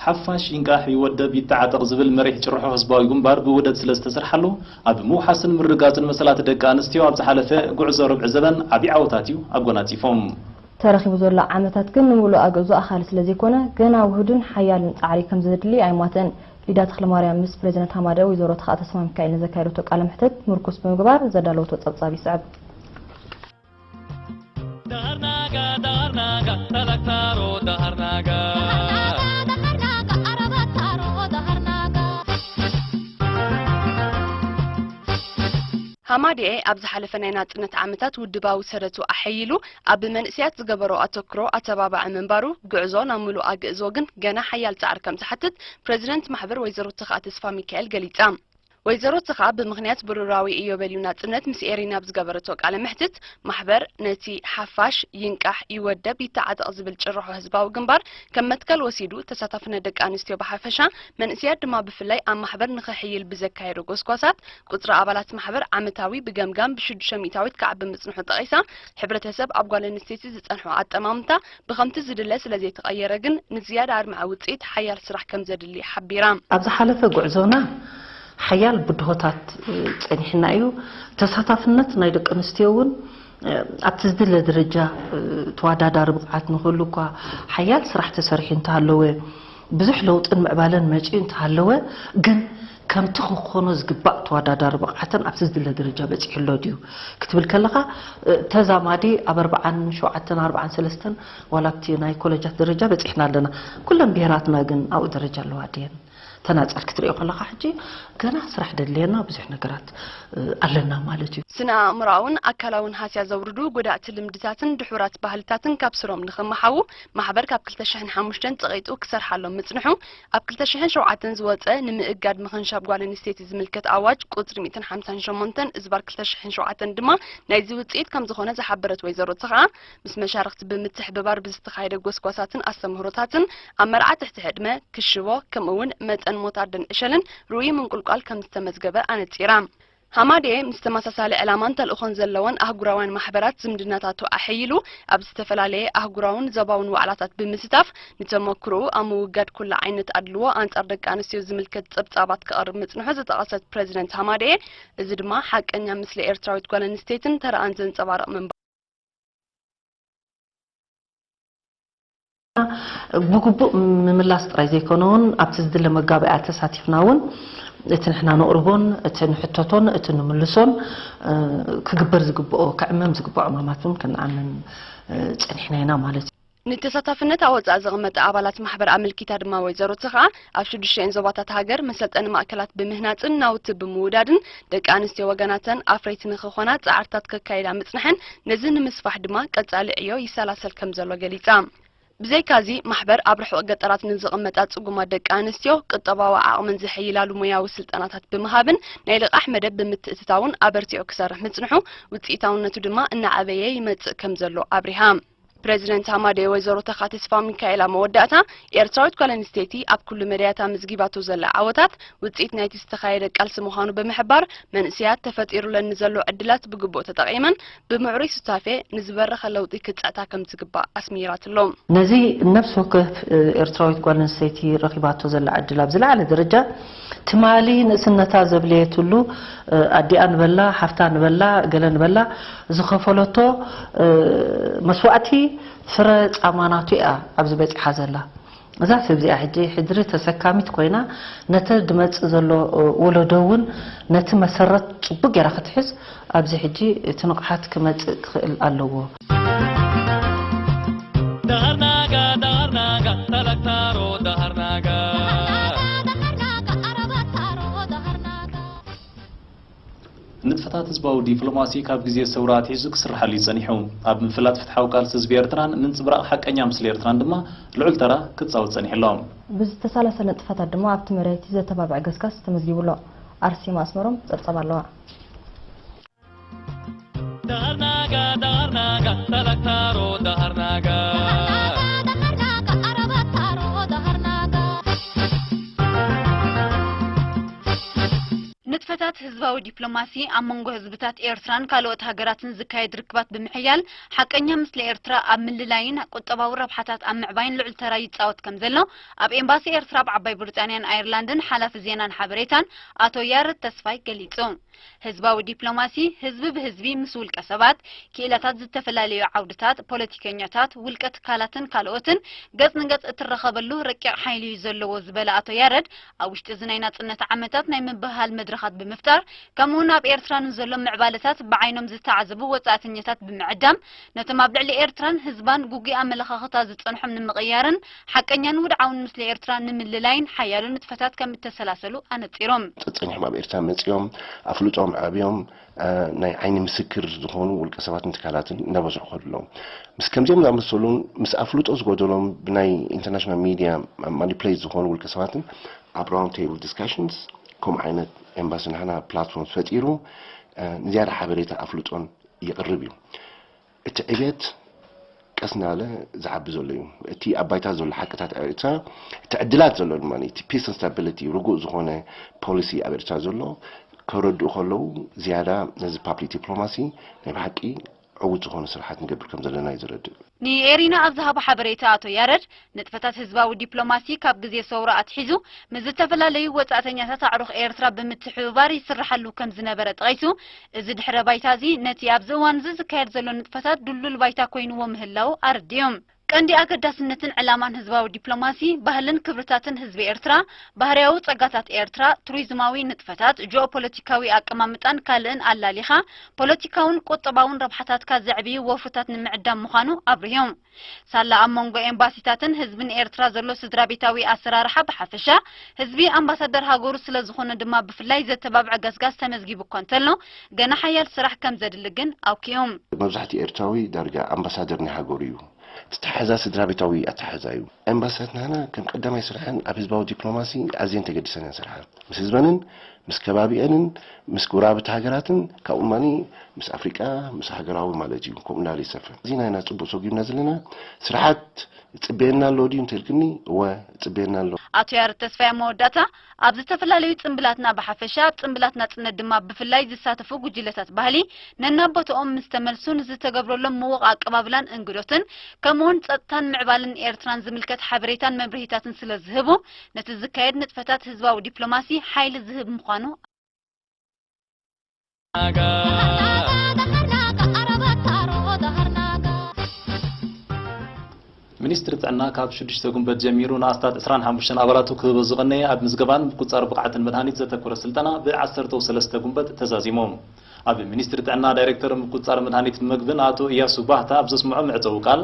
ሓፋሽ ይንቃሕ ይወደብ ይተዓጠቕ ዝብል መሪሕ ጭርሖ ህዝባዊ ግንባር ብውህደት ስለ ዝተሰርሓሉ፣ ኣብ ምውሓስን ምርግጋጽን መሰላት ደቂ ኣንስትዮ ኣብ ዝሓለፈ ጉዕዞ ርብዒ ዘበን ዓቢ ዓወታት እዩ ኣጎናጺፎም። ተረኺቡ ዘሎ ዓመታት ግን ንምሉእ ኣግእዞ ኣኻሊ ስለ ዘይኮነ፣ ገና ውሁድን ሓያልን ጻዕሪ ከም ዘድሊ ኣይማትእን። ሊዳ ተኽለማርያም ምስ ፕሬዚደንት ሃማደ ወይዘሮ ተኽኣ ተስፋሚካኤል ንዘካየደቶ ቃለ መሕተት ምርኩስ ብምግባር ዘዳለወቶ ጸብጻብ ይስዕብ። ሃማድኤ ኣብ ዝሓለፈ ናይ ናጽነት ዓመታት ውድባዊ ሰረቱ ኣሐይሉ ኣብ መንእሰያት ዝገበሮ ኣተኩሮ ኣተባባዒ ምንባሩ፣ ጉዕዞ ናብ ምሉእ ኣግእዞ ግን ገና ሓያል ጻዕሪ ከም ዝሓትት ፕረዚደንት ማሕበር ወይዘሮ ተኽኣ ተስፋሚካኤል ገሊጻ። ወይዘሮ ተኽኣ ብምኽንያት ብሩራዊ ኢዮቤልዩ ናጽነት ምስ ኤሪና ኣብ ዝገበረቶ ቃለ መሕትት፣ ማሕበር ነቲ ሓፋሽ ይንቃሕ ይወደብ ይተዓጠቕ ዝብል ጭርሖ ህዝባዊ ግንባር ከም መትከል ወሲዱ፣ ተሳታፍነት ደቂ ኣንስትዮ ብሓፈሻ፣ መንእሰያት ድማ ብፍላይ ኣብ ማሕበር ንኽሕይል ብዘካየዶ ጎስጓሳት፣ ቁጽሪ ኣባላት ማሕበር ዓመታዊ ብገምጋም ብሽዱሽተ ሚእታዊት ክዓቢ ምጽንሑ ጠቒሳ፣ ሕብረተሰብ ኣብ ጓል ኣንስተይቲ ዝጸንሖ ኣጠማምታ ብኸምቲ ዝድለ ስለ ዘይተቐየረ ግን ንዝያዳ ኣድማዒ ውጽኢት ሓያል ስራሕ ከም ዘድሊ ሓቢራ። ኣብ ዝሓለፈ ጉዕዞና ሓያል ብድሆታት፣ እ፣ ጸኒሕና እዩ። ተሳታፍነት ናይ ደቂ ኣንስትዮ እውን፣ እ፣ ኣብቲ ዝድለ ደረጃ፣ እ፣ ተወዳዳሪ ብቕዓት ንኽህሉ እኳ ሓያል ስራሕ ተሰሪሑ እንተሃለወ፣ ብዙሕ ለውጥን ምዕባለን መጺኡ እንተሃለወ፣ ግን ከምቲ ክኾኖ ዝግባእ ተወዳዳሪ ብቕዓተን ኣብቲ ዝድለ ደረጃ በጺሑ ኣሎ ድዩ ክትብል ከለኻ፣ እ፣ ተዛማዲ ኣብ ኣርብዓን ሸውዓተን ኣርብዓን ሰለስተን ዋላ ኣብቲ ናይ ኮለጃት ደረጃ በጺሕና ኣለና። ኩለን ብሄራትና ግን ኣብኡ ደረጃ ኣለዋ ድየን? ተናጸል ክትሪኦ ከለኻ ሕጂ ገና ስራሕ ደድልየና ብዙሕ ነገራት፣ እ፣ ኣለና ማለት እዩ። ስነ ኣእምሮኣውን ኣካላውን ሃስያ ዘውርዱ ጎዳእቲ ልምድታትን ድሑራት ባህልታትን ካብ ስሮም ንኽመሓዉ ማሕበር ካብ ክልተ ሽሕን ሓሙሽተን ጸቒጡ ክሰርሓሎም ምጽንሑ፣ ኣብ ክልተ ሽሕን ሸውዓተን ዝወጸ ንምእጋድ ምኽንሻብ ጓል ኣንስተይቲ ዝምልከት ኣዋጅ ቁጽሪ ሚእትን ሓምሳን ሸሞንተን እዝባር ክልተ ሽሕን ሸውዓተን ድማ ናይዚ ውጽኢት ከም ዝኾነ ዝሓበረት ወይዘሮ ተኽኣ፣ ምስ መሻርኽቲ ብምትሕብባር ብዝተኻየደ ጎስጓሳትን ኣስተምህሮታትን ኣብ መርዓ ትሕቲ ዕድመ፣ ክሽቦ፣ ከምኡ እውን መጠን ሞት ኣደን ዕሸልን ርኡይ ምንቁልቋል ከም ዝተመዝገበ ኣነጺራ። ሃማድኤ ምስ ተመሳሳሊ ዕላማን ተልእኾን ዘለወን ኣህጉራውያን ማሕበራት ዝምድናታቱ ኣሐይሉ፣ ኣብ ዝተፈላለየ ኣህጉራውን ዞባውን ዋዕላታት ብምስታፍ፣ ንተመክሮኡ ኣብ ምውጋድ ኩሉ ዓይነት ኣድልዎ ኣንጻር ደቂ ኣንስትዮ ዝምልከት ጸብጻባት ከቕርብ ምጽንሑ ዝጠቐሰት ፕረዚደንት ሃማድኤ፣ እዚ ድማ ሓቀኛ ምስሊ ኤርትራዊት ጓል ኣንስተይትን ተረኣን ዘንጸባርቕ ምንባሩ ብግቡእ ምምላስ ጥራይ ዘይኮነ እውን፣ ኣብቲ ዝድለ መጋባእያ ተሳቲፍና እውን፣ እቲ ንሕና ነቕርቦን፣ እቲ ንሕተቶን፣ እቲ ንምልሶን፣ እ፣ ክግበር ዝግብኦ፣ ክዕመም ዝግብኦ ዕማማት እውን ክንዓምም፣ እ፣ ጸኒሕና ኢና ማለት እዩ። ንተሳታፍነት ኣወጻኣ ዘቐመጠ ኣባላት ማሕበር ኣመልኪታ ድማ ወይዘሮ ተኽኣ፣ ኣብ ሽዱሽተን ዞባታት ሃገር መሰልጠኒ ማእከላት ብምህናጽን ናውቲ ብምውዳድን ደቂ ኣንስትዮ ወገናተን ኣፍረይቲ ንኽኾና ጻዕርታት ከካይዳ ምጽንሐን፣ ነዚ ንምስፋሕ ድማ ቀጻሊ ዕዮ ይሰላሰል ከም ዘሎ ገሊጻ። ብዘይካዚ፣ ማሕበር ኣብ ርሑቕ ገጠራት ንዝቕመጣ ጽጉማት ደቂ ኣንስትዮ ቁጠባዊ ዓቕመን ዘሐይላሉ ሞያዊ ስልጠናታት ብምሃብን ናይ ልቓሕ መደብ ብምትእትታውን ኣበርቲዑ ክሰርሕ ምጽንሑ፣ ውጽኢታውነቱ ድማ እናዓበየ ይመጽእ ከም ዘሎ ኣብሪሃ። ፕረዚደንት ሃማደኤ ወይዘሮ ተኻ ተስፋ ሚካኤል ኣብ መወዳእታ፣ ኤርትራዊት ጓል ኣንስተይቲ ኣብ ኩሉ መዳያት ኣመዝጊባቶ ዘላ ዓወታት ውጽኢት ናይቲ ዝተኻየደ ቃልሲ ምዃኑ ብምሕባር፣ መንእሰያት ተፈጢሩለን ንዘሎ ዕድላት ብግቡእ ተጠቒመን ብምዕሩይ ሱታፌ ንዝበረኸ ለውጢ ክጽዕታ ከም ዝግባእ ኣስሚራትሎም። ነዚ ነፍሲ ወከፍ ኤርትራዊት ጓል ኣንስተይቲ ረኺባቶ ዘላ ዕድል ኣብ ዝለዓለ ደረጃ ትማሊ ንእስነታ ዘብለየትሉ፣ ኣዲኣ ንበላ፣ ሓፍታ ንበላ፣ ገለ ንበላ ዝኸፈለቶ መስዋእቲ ፍረ ጻማ ናቱ እያ ኣብዚ በጺሓ ዘላ። እዛ ሰብ እዚኣ ሕጂ ሕድሪ ተሰካሚት ኮይና፣ ነቲ ድመጽእ ዘሎ ወለዶ እውን ነቲ መሰረት ጽቡቅ ጌራ ክትሕዝ ኣብዚ ሕጂ እቲ ንቕሓት ክመጽእ ክኽእል ኣለዎ። ንጥፈታት ህዝባዊ ዲፕሎማሲ ካብ ግዜ ሰውራ ኣትሒዙ ክስርሓሉ እዩ ጸኒሑ። ኣብ ምፍላጥ ፍትሓዊ ቃልሲ ህዝቢ ኤርትራን ምንጽብራቕ ሓቀኛ ምስሊ ኤርትራን ድማ ልዑል ተራ ክጻወት ጸኒሑ ኣሎ። ብዝተሳለሰለ ንጥፈታት ድማ ኣብቲ መዳይቲ ዘተባብዕ ገስጋስ ተመዝጊቡ ኣሎ። ኣርሴማ ኣስመሮም ጸብጻብ ኣለዋ። ንጥፈታት ህዝባዊ ዲፕሎማሲ ኣብ መንጎ ህዝብታት ኤርትራን ካልኦት ሃገራትን ዝካየድ ርክባት ብምሕያል፣ ሓቀኛ ምስሊ ኤርትራ ኣብ ምልላይን ቁጠባዊ ረብሓታት ኣብ ምዕባይን ልዑል ተራ ይጻወት ከም ዘሎ፣ ኣብ ኤምባሲ ኤርትራ ኣብ ዓባይ ብሪጣንያን ኣየርላንድን ሓላፊ ዜናን ሓበሬታን ኣቶ ያረድ ተስፋይ ገሊጹ። ህዝባዊ ዲፕሎማሲ፣ ህዝቢ ብህዝቢ ምስ ውልቀ ሰባት፣ ክኢላታት ዝተፈላለዩ ዓውድታት፣ ፖለቲከኛታት፣ ውልቀ ትካላትን ካልኦትን ገጽ ንገጽ እትራኸበሉ ረቂቕ ሓይሊ እዩ ዘለዎ ዝበለ ኣቶ ያረድ፣ ኣብ ውሽጢ እዚ ናይ ናጽነት ዓመታት ናይ ምብህሃል መድረኻት ብምፍጣር፣ ከምኡውን ኣብ ኤርትራ ንዘሎ ምዕባለታት ብዓይኖም ዝተዓዘቡ ወጻእተኛታት ብምዕዳም፣ ነቶም ኣብ ልዕሊ ኤርትራን ህዝባን ግጉይ ኣመለኻኽታ ዝጸንሖም ንምቕያርን ሓቀኛን ውድዓውን ምስሊ ኤርትራ ንምልላይን ሓያሎ ንጥፈታት ከም እተሰላሰሉ ኣነጺሮም። ጸኒሖም ኣብ ኤርትራ መጺኦም ኣፍልጦም ዓብዮም፣ እ፣ ናይ ዓይኒ ምስክር ዝኾኑ ውልቀ ሰባትን ትካላትን እናበዝሑ ከዱ ኣለዉ። ምስ ከምዚኦም ዝኣመሰሉን ምስ ኣፍልጦ ዝጎደሎም ብናይ ኢንተርናሽናል ሚድያ ማኒፕሌት ዝኾኑ ውልቀ ሰባትን ኣብ ራውንድ ቴብል ዲስካሽንስ ከምኡ ዓይነት ኤምባሲ ናህና ፕላትፎርም ፈጢሩ፣ እ፣ ንዝያዳ ሓበሬታ ኣፍልጦን ይቕርብ እዩ። እቲ ዕብየት ቀስ እናበለ ዝዓቢ ዘሎ እዩ። እቲ ኣብ ባይታ ዘሎ ሓቅታት ኤርትራ፣ እቲ ዕድላት ዘሎ ድማ፣ እቲ ፒስ ኤንድ ስታቢሊቲ፣ ርጉእ ዝኾነ ፖሊሲ ኣብ ኤርትራ ዘሎ ከረድኡ ከለዉ፣ ዝያዳ ነዚ ፓብሊክ ዲፕሎማሲ ናይ ብሓቂ ዕዉት ዝኾነ ስራሓት ንገብር ከም ዘለና እዩ ዘረድእ። ንኤሪና ኣብ ዝሃቦ ሓበሬታ ኣቶ ያረድ፣ ንጥፈታት ህዝባዊ ዲፕሎማሲ ካብ ግዜ ሰውራ ኣትሒዙ ምስ ዝተፈላለዩ ወጻእተኛታት ኣዕሩኽ ኤርትራ ብምትሕብባር ይስርሓሉ ከም ዝነበረ ጠቒሱ፣ እዚ ድሕረ ባይታ እዚ ነቲ ኣብዚ እዋን እዚ ዝካየድ ዘሎ ንጥፈታት ድልዱል ባይታ ኮይንዎ ምህላዉ ኣረዲኡ። ቀንዲ ኣገዳስነትን ዕላማን ህዝባዊ ዲፕሎማሲ፣ ባህልን ክብርታትን ህዝቢ ኤርትራ፣ ባህርያዊ ጸጋታት ኤርትራ፣ ቱሪዝማዊ ንጥፈታት፣ ጂኦፖለቲካዊ ኣቀማምጣን ካልእን ኣላሊኻ፣ ፖለቲካውን ቁጠባውን ረብሓታትካ ዘዕብዩ ወፍርታት ንምዕዳም ምዃኑ ኣብሪሁ። ሳላ ኣብ መንጎ ኤምባሲታትን ህዝብን ኤርትራ ዘሎ ስድራ ቤታዊ ኣሰራርሓ ብሓፈሻ፣ ህዝቢ ኣምባሳደር ሃገሩ ስለ ዝኾነ ድማ ብፍላይ ዘተባብዕ ገስጋስ ተመዝጊቡ እኳ እንተሎ፣ ገና ሓያል ስራሕ ከም ዘድሊ ግን ኣውኪኡ። መብዛሕትኡ ኤርትራዊ ዳርጋ ኣምባሳደር ናይ ሃገሩ እዩ። ዝተሓዛ ስድራ ቤታዊ ኣተሓዛ እዩ። ኤምባሲታት ናህና ከም ቀዳማይ ስርሐን ኣብ ህዝባዊ ዲፕሎማሲ ኣዝየን ተገዲሰን እየን ስርሓ። ምስ ህዝበንን ምስ ከባቢአንን ምስ ጎረባብቲ ሃገራትን ካብኡ ድማ ምስ ኣፍሪቃ ምስ ሃገራዊ ማለት እዩ። ከምኡ እንዳለ ይሰፍን። እዚ ናይና ጽቡቕ ሰጉምና ዘለና ስርሓት ጽበየና ኣሎ ድዩ እንተልክኒ፣ እወ ጽበየና ኣሎ። ኣቶ ያረድ ተስፋይ ኣብ መወዳእታ፣ ኣብ ዝተፈላለዩ ጽምብላትና ብሓፈሻ ኣብ ጽምብላት ናጽነት ድማ ብፍላይ ዝሳተፉ ጉጅለታት ባህሊ ነናብ ቦትኦም ምስ ተመልሱ ንዝተገብረሎም ምዉቕ ኣቀባብላን እንግዶትን ከምኡውን ጸጥታን ምዕባለን ኤርትራን ዝምልከት ሓበሬታን መብርሂታትን ስለ ዝህቡ፣ ነቲ ዝካየድ ንጥፈታት ህዝባዊ ዲፕሎማሲ ሓይሊ ዝህብ ምዃኑ። ሚኒስትሪ ጥዕና ካብ ሽዱሽተ ጉንበት ጀሚሩ ንኣስታት ዕስራን ሓሙሽተን ኣባላቱ ክህቦ ዝቐነየ ኣብ ምዝገባን ምቁጽጻር ብቕዓትን መድሃኒት ዘተኮረ ስልጠና ብዓሰርተው ሰለስተ ጉንበት ተዛዚሙ። ኣብ ሚኒስትሪ ጥዕና ዳይሬክተር ምቁጽጻር መድሃኒት መግብን ኣቶ እያሱ ባህታ ኣብ ዘስምዖ መዕጸዊ ቃል፣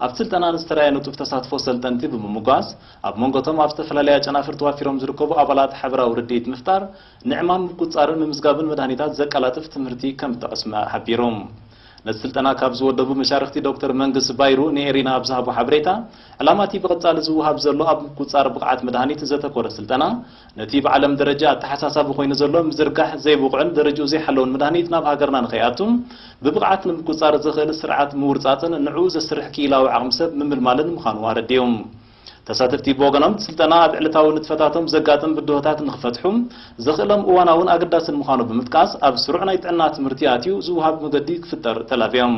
ኣብቲ ስልጠና ንዝተራእየ ንጡፍ ተሳትፎ ሰልጠንቲ ብምምጓስ፣ ኣብ መንጎቶም ኣብ ዝተፈላለያ ጨናፍር ተዋፊሮም ዝርከቡ ኣባላት ሓበራዊ ርድኢት ምፍጣር፣ ንዕማም ምቁጽጻርን ምምዝጋብን መድሃኒታት ዘቀላጥፍ ትምህርቲ ከም ዝተቐስመ ሓቢሩ። ነቲ ስልጠና ካብ ዝወደቡ መሻርኽቲ ዶክተር መንግስ ባይሩ ንኤሪና ኣብ ዝሃቦ ሓበሬታ፣ ዕላማ እቲ ብቐጻሊ ዝወሃብ ዘሎ ኣብ ምቁጽጻር ብቕዓት መድሃኒት ዘተኮረ ስልጠና፣ ነቲ ብዓለም ደረጃ ኣተሓሳሳቢ ኮይኑ ዘሎ ምዝርጋሕ ዘይብቑዕን ደረጃኡ ዘይሓለውን መድሃኒት ናብ ሃገርና ንኸይኣቱ ብብቕዓት ንምቁጽጻር ዘኽእል ስርዓት ምውርጻጽን ንዕኡ ዘስርሕ ክኢላዊ ዓቕሚ ሰብ ምምልማልን ምዃኑ ኣረዲኡ። ተሳተፍቲ ብወገኖም፣ እቲ ስልጠና ኣብ ዕለታዊ ንጥፈታቶም ዘጋጥም ብድሆታት ንኽፈትሑ ዘኽእሎም እዋናውን ኣገዳስን ምዃኑ ብምጥቃስ፣ ኣብ ስሩዕ ናይ ጥዕና ትምህርቲ ኣትዩ ዝወሃብ መገዲ ክፍጠር ተላብዮም።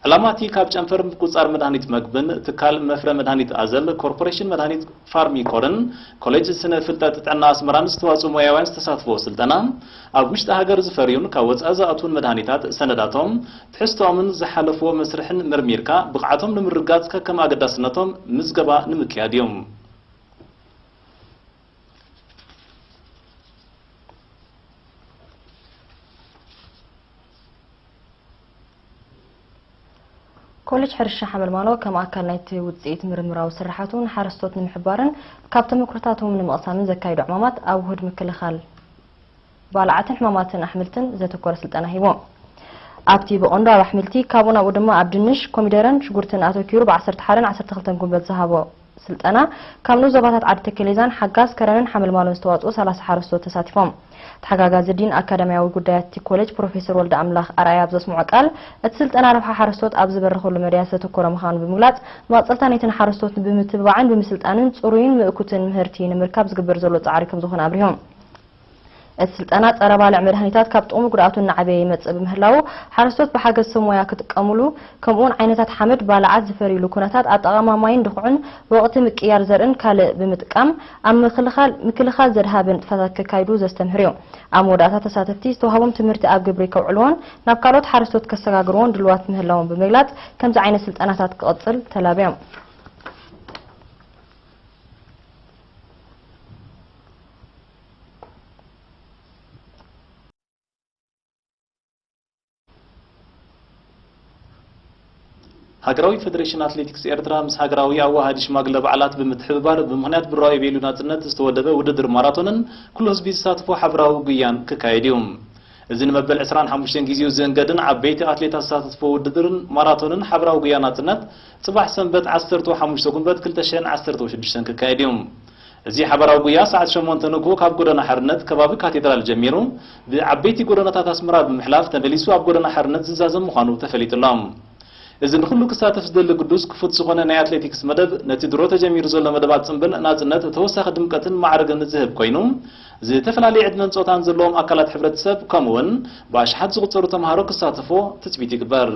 ዕላማ እቲ ካብ ጨንፈር ምቁጽጻር መድሃኒት መግብን ትካል መፍረ መድሃኒት ኣዘል ኮርፖሬሽን መድሃኒት ፋርሚኮርን ኮሌጅ ስነ ፍልጠት ጥዕና ኣስመራን ዝተዋጽኡ ሞያውያን ዝተሳትፍዎ ስልጠና፣ ኣብ ውሽጢ ሃገር ዝፈርዩን ካብ ወጻኢ ዝኣትዉን መድሃኒታት ሰነዳቶም፣ ትሕዝቶኦምን ዝሓለፍዎ መስርሕን መርሚርካ ብቕዓቶም ንምርግጋጽ ከከም ኣገዳስነቶም ምዝገባ ንምክያድ እዩ። ኮሌጅ ሕርሻ ሓመልማሎ ከም ኣካል ናይቲ ውጽኢት ምርምራዊ ስርሓቱ ንሓረስቶት ንምሕባርን ካብ ተመክሮታቶም ንምቕሳምን ዘካይዶ ዕማማት ኣብ ውሁድ ምክልኻል ባልዓትን ሕማማትን ኣሕምልትን ዘተኮረ ስልጠና ሂቡ። ኣብቲ ብቐንዱ ኣብ ኣሕምልቲ፣ ካብኡ ናብኡ ድማ ኣብ ድንሽ፣ ኮሚደረን ሽጉርትን ኣተኪሩ ብ ዓሰርተ ሓደን ዓሰርተ ክልተን ጉንበት ዝሃቦ ስልጠና፣ ካብ ንኡስ ዞባታት ዓዲ ተከሌዛን ሓጋዝ ከረንን ሓመልማሎን ዝተዋጽኡ ሰላሳ ሓረስቶት ተሳቲፎም። ተሓጋጋዚ ዲን ኣካዳሚያዊ ጉዳያት እቲ ኮሌጅ ፕሮፌሰር ወልደ ኣምላኽ ኣርኣያ ኣብ ዘስምዖ ቃል፣ እቲ ስልጠና ረብሓ ሓረስቶት ኣብ ዝበረኸሉ መዳያት ዘተኮረ ምዃኑ ብምግላጽ፣ መቐጸልታ ናይቲ ንሓረስቶት ብምትብባዕን ብምስልጣንን ጽሩይን ምእኩትን ምህርቲ ንምርካብ ዝግበር ዘሎ ጻዕሪ ከም ዝኾነ ኣብሪሆም። እቲ ስልጠና ጸረ ባልዕ መድሃኒታት ካብ ጥቕሙ ጉድኣቱ እናዓበየ ይመጽእ ብምህላዉ፣ ሓረስቶት ብሓገዝ ሰብ ሞያ ክጥቀሙሉ፣ ከምኡውን ዓይነታት ሓመድ ባልዓት ዝፈርዩሉ ኩነታት፣ ኣጠቓቕማ ማይን ድኹዕን ወቕቲ ምቅያር ዘርእን ካልእ ብምጥቃም፣ ኣብ ምክልኻል፣ ምክልኻል ዘድሃበ ንጥፈታት ከካይዱ ዘስተምህር እዩ። ኣብ መወዳእታ ተሳተፍቲ ዝተዋህቦም ትምህርቲ ኣብ ግብሪ ከውዕልዎን ናብ ካልኦት ሓረስቶት ከሰጋግርዎን ድልዋት ምህላዎም ብምግላጽ፣ ከምዚ ዓይነት ስልጠናታት ክቕጽል ተላብዮም። ሃገራዊ ፈደሬሽን ኣትሌቲክስ ኤርትራ ምስ ሃገራዊ ኣዋሃዲ ሽማግለ በዓላት ብምትሕብባር፣ ብምኽንያት ብራዊ ቤሉ ናጽነት ዝተወደበ ውድድር ማራቶንን ኩሉ ህዝቢ ዝሳተፎ ሓበራዊ ጉያን ክካየድ እዩ። እዚ ንመበል ዕስራን ሓሙሽተን ግዜኡ ዝእንገድን ዓበይቲ ኣትሌታት ዝሳተፍዎ ውድድርን ማራቶንን ሓበራዊ ጉያ ናጽነት፣ ጽባሕ ሰንበት ዓሰርተ ሓሙሽተ ጉንበት ክልተ ሽሕን ዓሰርተ ሽዱሽተን ክካየድ እዩ። እዚ ሓበራዊ ጉያ ሰዓት ሸሞንተ ንግሆ ካብ ጎደና ሓርነት ከባቢ ካቴድራል ጀሚሩ፣ ብዓበይቲ ጎደናታት ኣስመራ ብምሕላፍ ተመሊሱ ኣብ ጎደና ሓርነት ዝዛዘም ምዃኑ ተፈሊጡ ኣሎ። እዚ ንኹሉ ክሳተፍ ዝደሊ ግዱስ ክፉት ዝኾነ ናይ ኣትሌቲክስ መደብ፣ ነቲ ድሮ ተጀሚሩ ዘሎ መደባት ጽምብል ናጽነት ተወሳኺ ድምቀትን ማዕርግን ዝህብ ኮይኑ፣ ዝተፈላለዩ ዕድመን ጾታን ዘለዎም ኣካላት ሕብረተሰብ፣ ከምኡውን ብኣሽሓት ዝቑጸሩ ተምሃሮ ክሳተፎ ትጽቢት ይግበር።